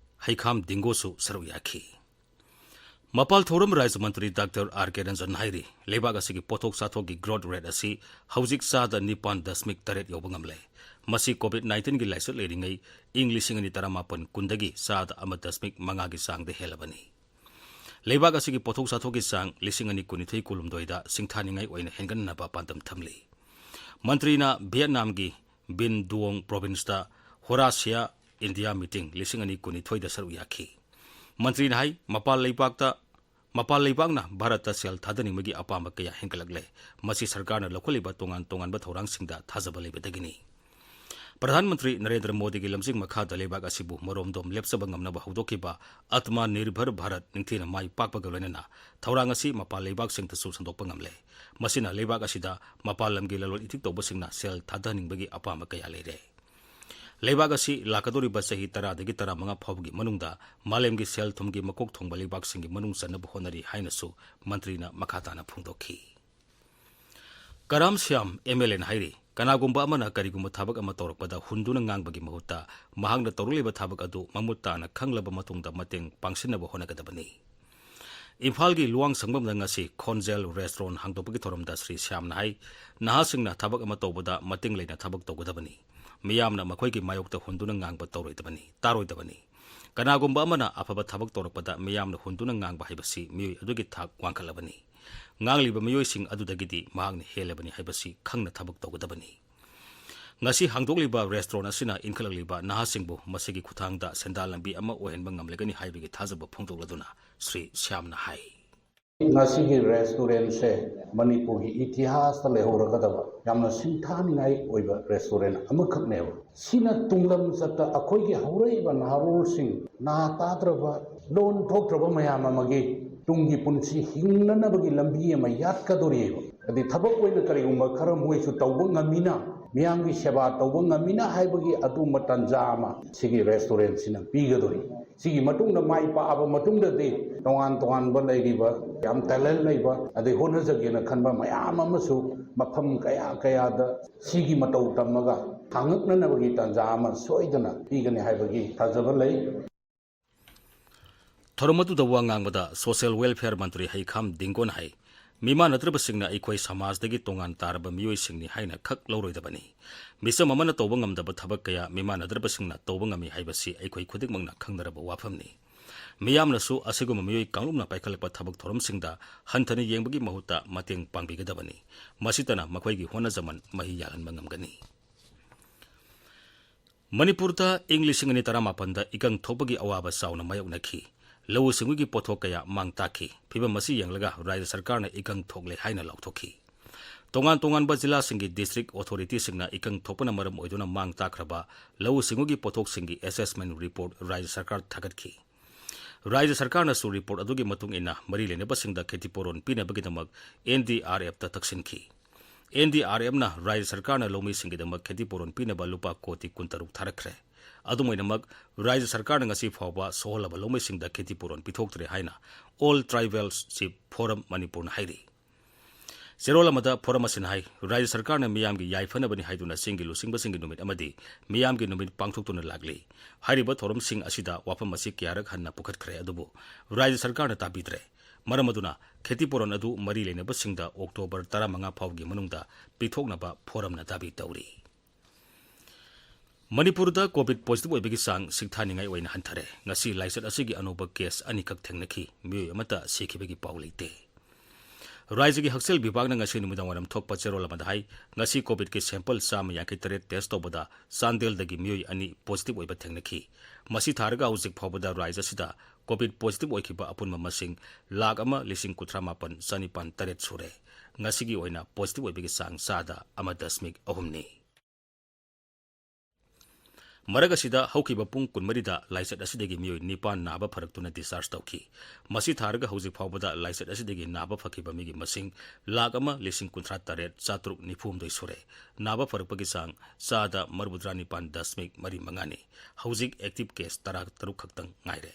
ꯍꯩꯈꯥꯝ ꯗꯤꯡꯒꯣꯁꯨ ꯁꯔꯨꯛ ꯌꯥꯈꯤ꯫ ꯃꯄꯥꯜ ꯊꯧꯔꯝ ꯔꯥꯖ꯭ꯌ ꯃꯟꯇ꯭ꯔꯤ ꯗꯥꯛꯇꯔ ꯑꯥꯔ ꯀꯦ ꯔꯟꯖꯟ ꯍꯥꯏꯔꯤ, ꯂꯩꯕꯥꯛ ꯑꯁꯤꯒꯤ ꯄꯣꯠꯊꯣꯛ ꯆꯥꯊꯣꯛꯀꯤ growth rate ꯑꯁꯤ ꯍꯧꯖꯤꯛ ꯆꯥꯗ ꯅꯤꯄꯥꯟ ꯗꯁꯃꯤꯛ ꯇꯔꯦꯠ ꯌꯧꯕ ꯉꯝꯂꯦ꯫ ꯃꯁꯤ COVID nineteen ꯒꯤ ꯂꯥꯏꯆꯠ ꯂꯩꯔꯤꯉꯩ ꯏꯪ ꯂꯤꯁꯤꯡ ꯑꯅꯤ ꯇꯔꯥꯃꯥꯄꯟ ꯀꯨꯟꯗꯒꯤ ꯆꯥꯗ ꯑꯃ ꯗꯁꯃꯤꯛ ꯃꯉꯥꯒꯤ ꯆꯥꯡꯗ ꯍꯦꯜꯂꯕꯅꯤ꯫ ꯂꯩꯕꯥꯛ ꯑꯁꯤꯒꯤ ꯄꯣꯠꯊꯣꯛ ꯆꯥꯊꯣꯛꯀꯤ ꯆꯥꯡ ꯂꯤꯁꯤꯡ ꯑꯅꯤ ꯀꯨꯟꯅꯤꯊꯣꯏ ꯀꯨꯟꯍꯨꯝꯗꯣꯏꯗ ꯁꯤꯡꯊꯥꯅꯤꯡꯉꯥꯏ ꯑꯣꯏꯅ ꯍꯦꯟꯒꯠꯅꯅꯕ ꯄꯥꯟꯗꯝ ꯊꯝꯂꯤ꯫ ꯃꯟꯇ꯭ꯔꯤꯅ ꯚꯤꯌꯦꯠꯅꯥꯝꯒꯤ ꯕꯤꯟ ꯗꯨꯑꯣꯡ province ꯇ ꯍꯣꯔꯥꯁꯤꯌꯥ ꯏꯟꯗꯤꯌꯥ meeting ꯂꯤꯁꯤꯡ ꯑꯅꯤ ꯀꯨꯟꯅꯤꯊꯣꯏꯗ ꯁꯔꯨꯛ ꯌꯥꯈꯤ꯫ ꯃꯟꯇ꯭ꯔꯤꯅ ꯍꯥꯏ, ꯃꯄꯥꯟ ꯂꯩꯕꯥꯛꯇ, ꯃꯄꯥꯟ ꯂꯩꯕꯥꯛꯅ ꯚꯥꯔꯠꯇ ꯁꯦꯜ ꯊꯥꯗꯅꯤꯡꯕꯒꯤ ꯑꯄꯥꯝꯕ ꯀꯌꯥ ꯍꯦꯟꯒꯠꯂꯛꯂꯦ꯫ ꯃꯁꯤ ꯁꯔꯀꯥꯔꯅ ꯂꯧꯈꯠꯂꯤꯕ ꯇꯣꯉꯥꯟ ꯇꯣꯉꯥꯟꯕ ꯊꯧꯔꯥꯡꯁꯤꯡꯗ ꯊꯥꯖꯕ ꯂꯩꯕꯗꯒꯤꯅꯤ꯫ ꯄ꯭ꯔꯙꯥꯟ ꯃꯟꯇ꯭ꯔꯤ ꯅꯔꯦꯟꯗ꯭ꯔ ꯃꯣꯗꯤꯒꯤ ꯂꯝꯖꯤꯡ ꯃꯈꯥꯗ ꯂꯩꯕꯥꯛ ꯑꯁꯤꯕꯨ ꯃꯔꯣꯝꯗꯣꯝ ꯂꯦꯞꯆꯕ ꯉꯝꯅꯕ ꯍꯧꯗꯣꯛꯈꯤꯕ ꯑꯇꯃꯥ ꯅꯤꯔꯚꯔ ꯚꯥꯔꯠ ꯅꯤꯡꯊꯤꯅ ꯃꯥꯏ ꯄꯥꯛꯄꯒ ꯂꯣꯏꯅꯅ ꯊꯧꯔꯥꯡ ꯑꯁꯤ ꯃꯄꯥꯟ ꯂꯩꯕꯥꯛꯁꯤꯡꯗꯁꯨ ꯁꯟꯗꯣꯛꯄ ꯉꯝꯂꯦ꯫ ꯃꯁꯤꯅ ꯂꯩꯕꯥꯛ ꯑꯁꯤꯗ ꯃꯄꯥꯟ ꯂꯝꯒꯤ ꯂꯂꯣꯟ ꯏꯇꯤꯛ ꯇꯧꯕꯁꯤꯡꯅ ꯁꯦꯜ ꯊꯥꯗꯍꯟꯅꯤꯡꯕꯒꯤ ꯑꯄꯥꯝꯕ ꯀꯌꯥ ꯂꯩꯔꯦ꯫ ꯂꯩꯕꯥꯛ ꯑꯁꯤ ꯂꯥꯛꯀꯗꯧꯔꯤꯕ ꯆꯍꯤ ꯇꯔꯥꯗꯒꯤ ꯇꯔꯥꯃꯉꯥ ꯐꯥꯎꯕꯒꯤ ꯃꯅꯨꯡꯗ ꯃꯥꯂꯦꯝꯒꯤ ꯁꯦꯜ ꯊꯨꯝꯒꯤ ꯃꯀꯣꯛ ꯊꯣꯡꯕ ꯂꯩꯕꯥꯛꯁꯤꯡꯒꯤ ꯃꯅꯨꯡ ꯆꯟꯅꯕ ꯍꯣꯠꯅꯔꯤ ꯍꯥꯏꯅꯁꯨ ꯃꯟꯇ꯭ꯔꯤꯅ ꯃꯈꯥ ꯇꯥꯅ ꯐꯣꯡꯗꯣꯛꯈꯤ꯫ ꯀꯔꯥꯝ ꯁ꯭ꯌꯥꯝ MLA ꯅ ꯍꯥꯏꯔꯤ, ꯀꯅꯥꯒꯨꯝꯕ ꯑꯃꯅ ꯀꯔꯤꯒꯨꯝꯕ ꯊꯕꯛ ꯑꯃ ꯇꯧꯔꯛꯄꯗ ꯍꯨꯟꯗꯨꯅ ꯉꯥꯡꯕꯒꯤ ꯃꯍꯨꯠꯇ ꯃꯍꯥꯛꯅ ꯇꯧꯔꯛꯂꯤꯕ ꯊꯕꯛ ꯑꯗꯨ ꯃꯃꯨꯠ ꯇꯥꯅ ꯈꯪꯂꯕ ꯃꯇꯨꯡꯗ ꯃꯇꯦꯡ ꯄꯥꯡꯁꯤꯟꯅꯕ ꯍꯣꯠꯅꯒꯗꯕꯅꯤ꯫ ꯏꯝꯐꯥꯜꯒꯤ ꯂꯨꯋꯥꯡ ꯁꯪꯕꯝꯗ ꯉꯁꯤ ꯈꯣꯟꯖꯦꯜ restaurant ꯍꯥꯡꯗꯣꯛꯄꯒꯤ ꯊꯧꯔꯝꯗ ꯁ꯭ꯔꯤ ꯁ꯭ꯌꯥꯝꯅ ꯍꯥꯏ, ꯅꯍꯥꯁꯤꯡꯅ ꯊꯕꯛ ꯑꯃ ꯇꯧꯕꯗ ꯃꯇꯤꯡ ꯂꯩꯅ ꯊꯕꯛ ꯇꯧꯒꯗꯕꯅꯤ꯫ ꯃꯤꯌꯥꯝꯅ ꯃꯈꯣꯏꯒꯤ ꯃꯥꯌꯣꯛꯇ ꯍꯨꯟꯗꯨꯅ ꯉꯥꯡꯕ ꯇꯧꯔꯣꯏꯗꯕꯅꯤ, ꯇꯥꯔꯣꯏꯗꯕꯅꯤ꯫ ꯀꯅꯥꯒꯨꯝꯕ ꯑꯃꯅ ꯑꯐꯕ ꯊꯕꯛ ꯇꯧꯔꯛꯄꯗ ꯃꯤꯌꯥꯝꯅ ꯍꯨꯟꯗꯨꯅ ꯉꯥꯡꯕ ꯍꯥꯏꯕꯁꯤ ꯃꯤꯑꯣꯏ ꯑꯗꯨꯒꯤ ꯊꯥꯛ ꯋꯥꯡꯈꯠꯂꯕꯅꯤ꯫ ꯉꯥꯡꯂꯤꯕ ꯃꯤꯑꯣꯏꯁꯤꯡ ꯑꯗꯨꯗꯒꯤꯗꯤ ꯃꯍꯥꯛꯅ ꯍꯦꯜꯂꯕꯅꯤ ꯍꯥꯏꯕꯁꯤ ꯈꯪꯅ ꯊꯕꯛ ꯇꯧꯒꯗꯕꯅꯤ꯫ ꯉꯁꯤ ꯍꯥꯡꯗꯣꯛꯂꯤꯕ restaurant ꯑꯁꯤꯅ ꯏꯟꯈꯠꯂꯛꯂꯤꯕ ꯅꯍꯥꯁꯤꯡꯕꯨ ꯃꯁꯤꯒꯤ ꯈꯨꯠꯊꯥꯡꯗ ꯁꯦꯟꯗꯥꯟ ꯂꯝꯕꯤ ꯑꯃ ꯑꯣꯏꯍꯟꯕ ꯉꯝꯂꯒꯅꯤ ꯍꯥꯏꯕꯒꯤ ꯊꯥꯖꯕ ꯐꯣꯡꯗꯣꯛꯂꯗꯨꯅ ꯁ꯭ꯔꯤ ꯁ꯭ꯌꯥꯝꯅ ꯍꯥꯏ꯫ ꯉꯁꯤꯒꯤ restaurantꯁꯦ ꯃꯅꯤꯄꯨꯔꯒꯤ ꯏꯇꯤꯍꯥꯁꯇ ꯂꯩꯍꯧꯔꯒꯗꯕ ꯌꯥꯝꯅ ꯁꯤꯡꯊꯥꯅꯤꯡꯉꯥꯏ ꯑꯣꯏꯕ restaurant ꯑꯃꯈꯛꯅꯦꯕ꯫ ꯁꯤꯅ ꯇꯨꯡꯂꯝ ꯆꯠꯇ ꯑꯩꯈꯣꯏꯒꯤ ꯍꯧꯔꯛꯏꯕ ꯅꯍꯥꯔꯣꯜꯁꯤꯡ, ꯅꯥ ꯇꯥꯗ꯭ꯔꯕ, ꯂꯣꯟ ꯊꯣꯛꯇ꯭ꯔꯕ ꯃꯌꯥꯝ ꯑꯃꯒꯤ ꯇꯨꯡꯒꯤ ꯄꯨꯟꯁꯤ ꯍꯤꯡꯅꯅꯕꯒꯤ ꯂꯝꯕꯤ ꯑꯃ ꯌꯥꯠꯀꯗꯣꯔꯤꯑꯕ꯫ ꯑꯗꯩ ꯊꯕꯛ ꯑꯣꯏꯅ ꯀꯔꯤꯒꯨꯝꯕ ꯈꯔ ꯃꯣꯏꯁꯨ ꯇꯧꯕ ꯉꯝꯃꯤꯅ, ꯃꯤꯌꯥꯝꯒꯤ ꯁꯦꯕꯥ ꯇꯧꯕ ꯉꯝꯃꯤꯅ ꯍꯥꯏꯕꯒꯤ ꯑꯗꯨꯝꯕ ꯇꯥꯟꯖꯥ ꯑꯃ ꯁꯤꯒꯤ restaurantꯁꯤꯅ ꯄꯤꯒꯗꯣꯔꯤ꯫ ꯁꯤꯒꯤ ꯃꯇꯨꯡꯗ ꯃꯥꯏ ꯄꯥꯛꯑꯕ ꯃꯇꯨꯡꯗꯗꯤ ꯇꯣꯉꯥꯟ ꯇꯣꯉꯥꯟꯕ ꯂꯩꯔꯤꯕ ꯌꯥꯝ talent ꯂꯩꯕ ꯑꯗꯩ ꯍꯣꯠꯅꯖꯒꯦꯅ ꯈꯟꯕ ꯃꯌꯥꯝ ꯑꯃꯁꯨ ꯃꯐꯝ ꯀꯌꯥ ꯀꯌꯥꯗ ꯁꯤꯒꯤ ꯃꯇꯧ ꯇꯝꯃꯒ ꯊꯥꯡꯉꯛꯅꯅꯕꯒꯤ ꯇꯥꯟꯖꯥ ꯑꯃ ꯁꯣꯏꯗꯅ ꯄꯤꯒꯅꯤ ꯍꯥꯏꯕꯒꯤ ꯊꯥꯖꯕ ꯂꯩ꯫ ꯊꯧꯔꯝ ꯑꯗꯨꯗ ꯋꯥ ꯉꯥꯡꯕꯗ Social Welfare ꯃꯟꯇ꯭ꯔꯤ ꯍꯩꯈꯥꯝ ꯗꯤꯡꯒꯣꯟ ꯍꯥꯏ, ꯃꯤꯃꯥꯟꯅꯗ꯭ꯔꯕꯁꯤꯡꯅ ꯑꯩꯈꯣꯏ ꯁꯃꯥꯖꯗꯒꯤ ꯇꯣꯉꯥꯟ ꯇꯥꯔꯕ ꯃꯤꯑꯣꯏꯁꯤꯡꯅꯤ ꯍꯥꯏꯅ ꯈꯛ ꯂꯧꯔꯣꯏꯗꯕꯅꯤ꯫ ꯃꯤꯆꯝ ꯑꯃꯅ ꯇꯧꯕ ꯉꯝꯗꯕ ꯊꯕꯛ ꯀꯌꯥ ꯃꯤꯃꯥꯟꯅꯗ꯭ꯔꯕꯁꯤꯡꯅ ꯇꯧꯕ ꯉꯝꯃꯤ ꯍꯥꯏꯕꯁꯤ ꯑꯩꯈꯣꯏ ꯈꯨꯗꯤꯡꯃꯛꯅ ꯈꯪꯅꯔꯕ ꯋꯥꯐꯝꯅꯤ꯫ ꯃꯤꯌꯥꯝꯅꯁꯨ ꯑꯁꯤꯒꯨꯝꯕ ꯃꯤꯑꯣꯏ ꯀꯥꯡꯂꯨꯞꯅ ꯄꯥꯏꯈꯠꯂꯛꯄ ꯊꯕꯛ ꯊꯧꯔꯝꯁꯤꯡꯗ ꯍꯟꯊꯅ ꯌꯦꯡꯕꯒꯤ ꯃꯍꯨꯠꯇ ꯃꯇꯦꯡ ꯄꯥꯡꯕꯤꯒꯗꯕꯅꯤ꯫ ꯃꯁꯤꯇꯅ ꯃꯈꯣꯏꯒꯤ ꯍꯣꯠꯅꯖꯃꯟ ꯃꯍꯩ ꯌꯥꯜꯍꯟꯕ ꯉꯝꯒꯅꯤ꯫ ꯃꯅꯤꯄꯨꯔꯗ ꯏꯪ ꯂꯤꯁꯤꯡ ꯑꯅꯤ ꯇꯔꯥꯃꯥꯄꯟꯗ ꯏꯀꯪ ꯊꯣꯛꯄꯒꯤ ꯑꯋꯥꯕ ꯆꯥꯎꯅ ꯃꯥꯌꯣꯛꯅꯈꯤ꯫ ꯂꯧꯎ ꯁꯤꯡꯎꯒꯤ ꯄꯣꯠꯊꯣꯛ ꯀꯌꯥ ꯃꯥꯡ ꯇꯥꯛꯈꯤ꯫ ꯐꯤꯚꯝ ꯑꯁꯤ ꯌꯦꯡꯂꯒ ꯔꯥꯖ꯭ꯌ ꯁꯔꯀꯥꯔꯅ ꯏꯀꯪ ꯊꯣꯛꯂꯦ ꯍꯥꯏꯅ ꯂꯥꯎꯊꯣꯛꯈꯤ꯫ ꯇꯣꯉꯥꯟ ꯇꯣꯉꯥꯟꯕ ꯖꯤꯂꯥꯁꯤꯡꯒꯤ district authorityꯁꯤꯡꯅ ꯏꯀꯪ ꯊꯣꯛꯄꯅ ꯃꯔꯝ ꯑꯣꯏꯗꯨꯅ ꯃꯥꯡ ꯇꯥꯛꯈ꯭ꯔꯕ ꯂꯧꯎ ꯁꯤꯡꯎꯒꯤ ꯄꯣꯠꯊꯣꯛꯁꯤꯡꯒꯤ assessment report ꯔꯥꯖ꯭ꯌ ꯁꯔꯀꯥꯔ ꯊꯥꯒꯠꯈꯤ꯫ ꯔꯥꯖ꯭ꯌ ꯁꯔꯀꯥꯔꯅꯁꯨ report ꯑꯗꯨꯒꯤ ꯃꯇꯨꯡ ꯏꯟꯅ ꯃꯔꯤ ꯂꯩꯅꯕꯁꯤꯡꯗ ꯈꯦꯇꯤꯄꯨꯔꯣꯟ ꯄꯤꯅꯕꯒꯤꯗꯃꯛ NDRFꯇ ꯇꯛꯁꯤꯟꯈꯤ꯫ NDRFꯅ ꯔꯥꯖ꯭ꯌ ꯁꯔꯀꯥꯔꯅ ꯂꯧꯃꯤꯁꯤꯡꯒꯤꯗꯃꯛ ꯈꯦꯇꯤꯄꯨꯔꯣꯟ ꯄꯤꯅꯕ ꯂꯨꯄꯥ ꯀꯣꯇꯤ ꯀꯨꯟꯇꯔꯨꯛ ꯊꯥꯔꯛꯈ꯭ꯔꯦ꯫ ꯑꯗꯨꯝ ꯑꯣꯏꯅꯃꯛ, ꯔꯥꯖ꯭ꯌ ꯁꯔꯀꯥꯔꯅ ꯉꯁꯤ ꯐꯥꯎꯕ ꯁꯣꯛꯍꯜꯂꯕ ꯂꯧꯃꯤꯁꯤꯡꯗ ꯈꯦꯇꯤꯄꯨꯔꯣꯟ ꯄꯤꯊꯣꯛꯇ꯭ꯔꯦ ꯍꯥꯏꯅ All Tribals Chief Forum ꯃꯅꯤꯄꯨꯔꯅ ꯍꯥꯏꯔꯤ꯫ ꯆꯦꯔꯣꯜ ꯑꯃꯗ ꯐꯣꯔꯝ ꯑꯁꯤꯅ ꯍꯥꯏ, ꯔꯥꯖ꯭ꯌ ꯁꯔꯀꯥꯔꯅ ꯃꯤꯌꯥꯝꯒꯤ ꯌꯥꯏꯐꯅꯕꯅꯤ ꯍꯥꯏꯗꯨꯅ ꯆꯤꯡꯒꯤ ꯂꯨꯆꯤꯡꯕꯁꯤꯡꯒꯤ ꯅꯨꯃꯤꯠ ꯑꯃꯗꯤ ꯃꯤꯌꯥꯝꯒꯤ ꯅꯨꯃꯤꯠ ꯄꯥꯡꯊꯣꯛꯇꯨꯅ ꯂꯥꯛꯂꯤ꯫ ꯍꯥꯏꯔꯤꯕ ꯊꯧꯔꯝꯁꯤꯡ ꯑꯁꯤꯗ ꯋꯥꯐꯝ ꯑꯁꯤ ꯀꯌꯥꯔꯛ ꯍꯟꯅ ꯄꯨꯈꯠꯈ꯭ꯔꯦ, ꯑꯗꯨꯕꯨ ꯔꯥꯖ꯭ꯌ ꯁꯔꯀꯥꯔꯅ ꯇꯥꯕꯤꯗ꯭ꯔꯦ꯫ ꯃꯔꯝ ꯑꯗꯨꯅ ꯈꯦꯇꯤꯄꯨꯔꯣꯟ ꯑꯗꯨ ꯃꯔꯤ ꯂꯩꯅꯕꯁꯤꯡꯗ October ꯇꯔꯥꯃꯉꯥ ꯐꯥꯎꯒꯤ ꯃꯅꯨꯡꯗ ꯄꯤꯊꯣꯛꯅꯕ ꯐꯣꯔꯝꯅ ꯗꯥꯕꯤ ꯇꯧꯔꯤ꯫ ꯃꯅꯤꯄꯨꯔꯗ COVID positive ꯑꯣꯏꯕꯒꯤ ꯆꯥꯡ ꯁꯤꯡꯊꯥꯅꯤꯡꯉꯥꯏ ꯑꯣꯏꯅ ꯍꯟꯊꯔꯦ꯫ ꯉꯁꯤ ꯂꯥꯏꯆꯠ ꯑꯁꯤꯒꯤ ꯑꯅꯧꯕ case ꯑꯅꯤꯈꯛ ꯊꯦꯡꯅꯈꯤ꯫ ꯃꯤꯑꯣꯏ ꯑꯃꯠꯇ ꯁꯤꯈꯤꯕꯒꯤ ꯄꯥꯎ ꯂꯩꯇꯦ꯫ ꯔꯥꯏꯖ꯭ꯌꯒꯤ ꯍꯛꯁꯦꯜ ꯕꯤꯚꯥꯒꯅ ꯉꯁꯤ ꯅꯨꯃꯤꯗꯥꯡꯋꯥꯏꯔꯝ ꯊꯣꯛꯄ ꯆꯦꯔꯣꯜ ꯑꯃꯗ ꯍꯥꯏ, ꯉꯁꯤ ꯀꯣꯚꯤꯗꯀꯤ ꯁꯦꯝꯄꯜ ꯆꯥꯝꯃ ꯌꯥꯡꯈꯩ ꯇꯔꯦꯠ ꯇꯦꯁ ꯇꯧꯕꯗ ꯆꯥꯟꯗꯦꯜꯗꯒꯤ ꯃꯤꯑꯣꯏ ꯑꯅꯤ ꯄꯣꯖꯤꯇꯤꯚ ꯑꯣꯏꯕ ꯊꯦꯡꯅꯈꯤ꯫ ꯃꯁꯤ ꯊꯥꯔꯒ ꯍꯧꯖꯤꯛ ꯐꯥꯎꯕꯗ ꯔꯥꯏꯖ꯭ꯌ ꯑꯁꯤꯗ ꯀꯣꯚꯤꯗ ꯄꯣꯖꯤꯇꯤꯚ ꯑꯣꯏꯈꯤꯕ ꯑꯄꯨꯟꯕ ꯃꯁꯤꯡ ꯂꯥꯈ ꯑꯃ ꯂꯤꯁꯤꯡ ꯀꯨꯟꯊ꯭ꯔꯥ ꯃꯥꯄꯟ ꯆꯅꯤꯄꯥꯟ ꯇꯔꯦꯠ ꯁꯨꯔꯦ꯫ ꯉꯁꯤꯒꯤ ꯑꯣꯏꯅ ꯄꯣꯖꯤꯇꯤꯚ ꯑꯣꯏꯕꯒꯤ ꯆꯥꯡ ꯆꯥꯗ ꯑꯃ ꯗꯁꯃꯤꯛ ꯑꯍꯨꯝꯅꯤ꯫ ꯃꯔꯛ ꯑꯁꯤꯗ ꯍꯧꯈꯤꯕ ꯄꯨꯡ ꯀꯨꯟꯃꯔꯤꯗ ꯂꯥꯏꯆꯠ ꯑꯁꯤꯗꯒꯤ ꯃꯤꯑꯣꯏ ꯅꯤꯄꯥꯟ ꯅꯥꯕ ꯐꯔꯛꯇꯨꯅ discharge ꯇꯧꯈꯤ꯫ ꯃꯁꯤ ꯊꯥꯔꯒ ꯍꯧꯖꯤꯛ ꯐꯥꯎꯕꯗ ꯂꯥꯏꯆꯠ ꯑꯁꯤꯗꯒꯤ ꯅꯥꯕ ꯐꯈꯤꯕ ꯃꯤꯒꯤ ꯃꯁꯤꯡ ꯂꯥꯈ ꯑꯃ ꯂꯤꯁꯤꯡ ꯀꯨꯟꯊ꯭ꯔꯥ ꯇꯔꯦꯠ ꯆꯥꯇ꯭ꯔꯨꯛ ꯅꯤꯐꯨ ꯍꯨꯝꯗꯣꯏ ꯁꯨꯔꯦ꯫ ꯅꯥꯕ ꯐꯔꯛꯄꯒꯤ ꯆꯥꯡ ꯆꯥꯗ ꯃꯔꯤꯐꯨꯇꯔꯥ ꯅꯤꯄꯥꯟ ꯗꯁꯃꯤꯛ ꯃꯔꯤ ꯃꯉꯥꯅꯤ꯫ ꯍꯧꯖꯤꯛ active case ꯇꯔꯥ ꯇꯔꯨꯛ ꯈꯛꯇꯪ ꯉꯥꯏꯔꯦ꯫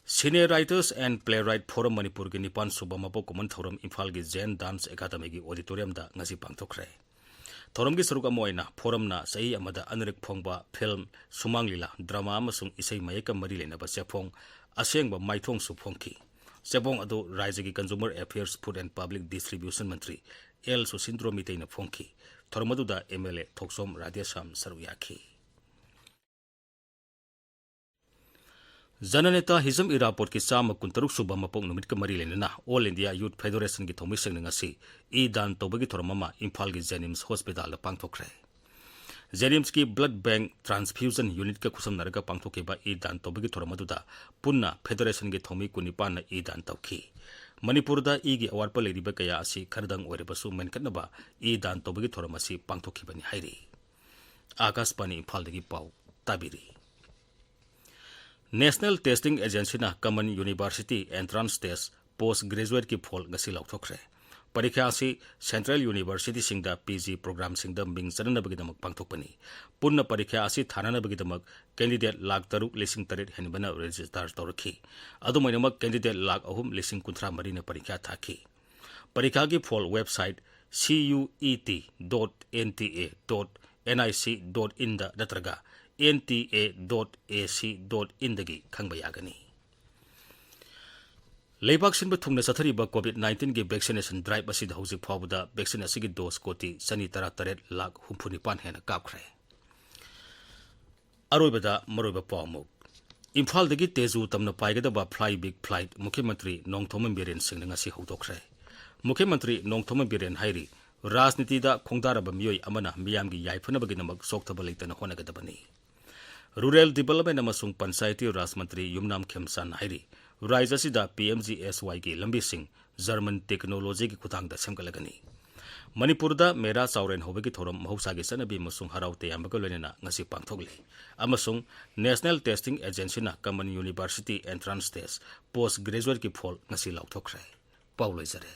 Cine Writers and Playwright Forum ꯃꯅꯤꯄꯨꯔꯒꯤ ꯅꯤꯄꯥꯟ ꯁꯨꯕ ꯃꯄꯣꯛ ꯀꯨꯝꯑꯣꯟ ꯊꯧꯔꯝ ꯏꯝꯐꯥꯜꯒꯤ ꯖꯦꯟ ꯗꯥꯟꯁ ꯑꯦꯀꯥꯗꯃꯤꯒꯤ ꯑꯣꯗꯤꯇꯣꯔꯤꯌꯝꯗ ꯉꯁꯤ ꯄꯥꯡꯊꯣꯛꯈ꯭ꯔꯦ꯫ ꯊꯧꯔꯝꯒꯤ ꯁꯔꯨꯛ ꯑꯃ ꯑꯣꯏꯅ ꯐꯣꯔꯝꯅ ꯆꯍꯤ ꯑꯃꯗ ꯑꯅꯤꯔꯛ ꯐꯣꯡꯕ ꯐꯤꯜꯝ, ꯁꯨꯃꯥꯡ ꯂꯤꯂꯥ, ꯗ꯭ꯔꯃꯥ ꯑꯃꯁꯨꯡ ꯏꯁꯩ ꯃꯌꯦꯛꯀ ꯃꯔꯤ ꯂꯩꯅꯕ ꯆꯦꯐꯣꯡ ꯑꯁꯦꯡꯕ ꯃꯥꯏꯊꯣꯡꯁꯨ ꯐꯣꯡꯈꯤ꯫ ꯆꯦꯐꯣꯡ ꯑꯗꯨ ꯔꯥꯏꯖ꯭ꯌꯒꯤ Consumer Affairs, Food and Public Distribution Mantri L ꯁꯨꯁꯤꯟꯗ꯭ꯔꯣ ꯃꯤꯇꯩꯅ ꯐꯣꯡꯈꯤ꯫ ꯊꯧꯔꯝ ꯑꯗꯨꯗ ꯑꯦꯝ ꯑꯦꯜ ꯑꯦ ꯊꯣꯛꯆꯣꯝ ꯔꯥꯙꯦꯁ꯭ꯌꯥꯝ ꯁꯔꯨꯛ ꯌꯥꯈꯤ꯫ ꯖꯅꯅꯦꯇꯥ ꯍꯤꯖꯝ ꯏꯔꯥꯕꯣꯠꯀꯤ ꯆꯥꯝꯃ ꯀꯨꯟꯇꯔꯨꯛ ꯁꯨꯕ ꯃꯄꯣꯛ ꯅꯨꯃꯤꯠꯀ ꯃꯔꯤ ꯂꯩꯅꯅ All India Youth Federationꯒꯤ ꯊꯧꯃꯤꯁꯤꯡꯅ ꯉꯁꯤ ꯏ ꯗꯥꯟ ꯇꯧꯕꯒꯤ ꯊꯧꯔꯝ ꯑꯃ ꯏꯝꯐꯥꯜꯒꯤ ꯖꯦꯅꯤꯝꯁ ꯍꯣꯁꯄꯤꯇꯥꯜꯗ ꯄꯥꯡꯊꯣꯛꯈ꯭ꯔꯦ꯫ ꯖꯦꯅꯤꯝꯁꯀꯤ blood bank transfusion unitꯀ ꯈꯨꯠꯁꯝꯅꯔꯒ ꯄꯥꯡꯊꯣꯛꯈꯤꯕ ꯏ ꯗꯥꯟ ꯇꯧꯕꯒꯤ ꯊꯧꯔꯝ ꯑꯗꯨꯗ ꯄꯨꯟꯅ ꯐꯦꯗꯔꯦꯁꯟꯒꯤ ꯊꯧꯃꯤ ꯀꯨꯟꯅꯤꯄꯥꯟꯅ ꯏ ꯗꯥꯟ ꯇꯧꯈꯤ꯫ ꯃꯅꯤꯄꯨꯔꯗ ꯏꯒꯤ ꯑꯋꯥꯠꯄ ꯂꯩꯔꯤꯕ ꯀꯌꯥ ꯑꯁꯤ ꯈꯔꯗꯪ ꯑꯣꯏꯔꯕꯁꯨ ꯃꯦꯟꯈꯠꯅꯕ ꯏ ꯗꯥꯟ ꯇꯧꯕꯒꯤ ꯊꯧꯔꯝ ꯑꯁꯤ ꯄꯥꯡꯊꯣꯛꯈꯤꯕꯅꯤ ꯍꯥꯏꯔꯤ꯫ ꯑꯥꯀꯥꯁꯕꯥꯅꯤ ꯏꯝꯐꯥꯜꯗꯒꯤ ꯄꯥꯎ ꯇꯥꯕꯤꯔꯤ꯫ National Testing Agencyꯅ Common University Entrance Test Post Graduateꯀꯤ ꯐꯣꯜ ꯉꯁꯤ ꯂꯥꯎꯊꯣꯛꯈ꯭ꯔꯦ꯫ ꯄꯔꯤꯈ꯭ꯌꯥ ꯑꯁꯤ Central Universityꯁꯤꯡꯗ ꯄꯤ ꯖꯤ programꯁꯤꯡꯗ ꯃꯤꯡ ꯆꯟꯅꯅꯕꯒꯤꯗꯃꯛ ꯄꯥꯡꯊꯣꯛꯄꯅꯤ꯫ ꯄꯨꯟꯅ ꯄꯔꯤꯈ꯭ꯌꯥ ꯑꯁꯤ ꯊꯥꯅꯅꯕꯒꯤꯗꯃꯛ candidate ꯂꯥꯈ ꯇꯔꯨꯛ ꯂꯤꯁꯤꯡ ꯇꯔꯦꯠ ꯍꯦꯟꯕꯅ register ꯇꯧꯔꯛꯈꯤ꯫ ꯑꯗꯨꯝ ꯑꯣꯏꯅꯃꯛ candidate ꯂꯥꯈ ꯑꯍꯨꯝ ꯂꯤꯁꯤꯡ ꯀꯨꯟꯊ꯭ꯔꯥ ꯃꯔꯤꯅ ꯄꯔꯤꯈ꯭ꯌꯥ ꯊꯥꯈꯤ꯫ ꯄꯔꯤꯈꯥꯒꯤ phone website C U E T dot N T A dot N I C dot inꯗ ꯅꯠꯇ꯭ꯔꯒ N T A dot A C dot inꯗꯒꯤ ꯈꯪꯕ ꯌꯥꯒꯅꯤ꯫ ꯂꯩꯕꯥꯛ ꯁꯤꯟꯕ ꯊꯨꯡꯅ ꯆꯠꯊꯔꯤꯕ COVID nineteenꯒꯤ vaccination drive ꯑꯁꯤꯗ ꯍꯧꯖꯤꯛ ꯐꯥꯎꯕꯗ vaccine ꯑꯁꯤꯒꯤ dose ꯀꯣꯇꯤ ꯆꯅꯤ ꯇꯔꯥ ꯇꯔꯦꯠ ꯂꯥꯈ ꯍꯨꯝꯐꯨ ꯅꯤꯄꯥꯟ ꯍꯦꯟꯅ ꯀꯥꯞꯈ꯭ꯔꯦ꯫ ꯑꯔꯣꯏꯕꯗ ꯃꯔꯨꯑꯣꯏꯕ ꯄꯥꯎ ꯑꯃꯨꯛ꯫ ꯏꯝꯐꯥꯜꯗꯒꯤ ꯇꯦꯖꯨ ꯇꯝꯅ ꯄꯥꯏꯒꯗꯕ Fly Big Flight ꯃꯨꯈ꯭ꯌ ꯃꯟꯇ꯭ꯔꯤ ꯅꯣꯡꯊꯣꯝꯕꯝ ꯕꯤꯔꯦꯟ ꯁꯤꯡꯅ ꯉꯁꯤ ꯍꯧꯗꯣꯛꯈ꯭ꯔꯦ꯫ ꯃꯨꯈ꯭ꯌ ꯃꯟꯇ꯭ꯔꯤ ꯅꯣꯡꯊꯣꯝꯕꯝ ꯕꯤꯔꯦꯟ ꯍꯥꯏꯔꯤ, ꯔꯥꯖꯅꯤꯇꯤꯗ ꯈꯣꯡꯗꯥꯔꯕ ꯃꯤꯑꯣꯏ ꯑꯃꯅ ꯃꯤꯌꯥꯝꯒꯤ ꯌꯥꯏꯐꯅꯕꯒꯤꯗꯃꯛ ꯆꯣꯛꯊꯕ ꯂꯩꯇꯅ ꯍꯣꯠꯅꯒꯗꯕꯅꯤ꯫ Rural Development ꯑꯃꯁꯨꯡ ꯄꯟꯆꯥꯌꯇꯤ ꯔꯥꯖ ꯃꯟꯇ꯭ꯔꯤ ꯌꯨꯝꯅꯥꯝ ꯈꯦꯝꯆꯥꯟ ꯍꯥꯏꯔꯤ, ꯔꯥꯖ꯭ꯌ ꯑꯁꯤꯗ P M G S Yꯒꯤ ꯂꯝꯕꯤꯁꯤꯡ German technologyꯒꯤ ꯈꯨꯠꯊꯥꯡꯗ ꯁꯦꯝꯒꯠꯂꯒꯅꯤ꯫ ꯃꯅꯤꯄꯨꯔꯗ ꯃꯦꯔꯥ ꯆꯥꯎꯔꯦꯟ ꯍꯧꯕꯒꯤ ꯊꯧꯔꯝ ꯃꯍꯧꯁꯥꯒꯤ ꯆꯠꯅꯕꯤ ꯑꯃꯁꯨꯡ ꯍꯔꯥꯎ ꯇꯌꯥꯝꯕꯒ ꯂꯣꯏꯅꯅ ꯉꯁꯤ ꯄꯥꯡꯊꯣꯛꯂꯤ, ꯑꯃꯁꯨꯡ National Testing Agencyꯅ Common University Entrance Test Post Graduateꯀꯤ ꯐꯣꯜ ꯉꯁꯤ ꯂꯥꯎꯊꯣꯛꯈ꯭ꯔꯦ꯫ ꯄꯥꯎ ꯂꯣꯏꯖꯔꯦ꯫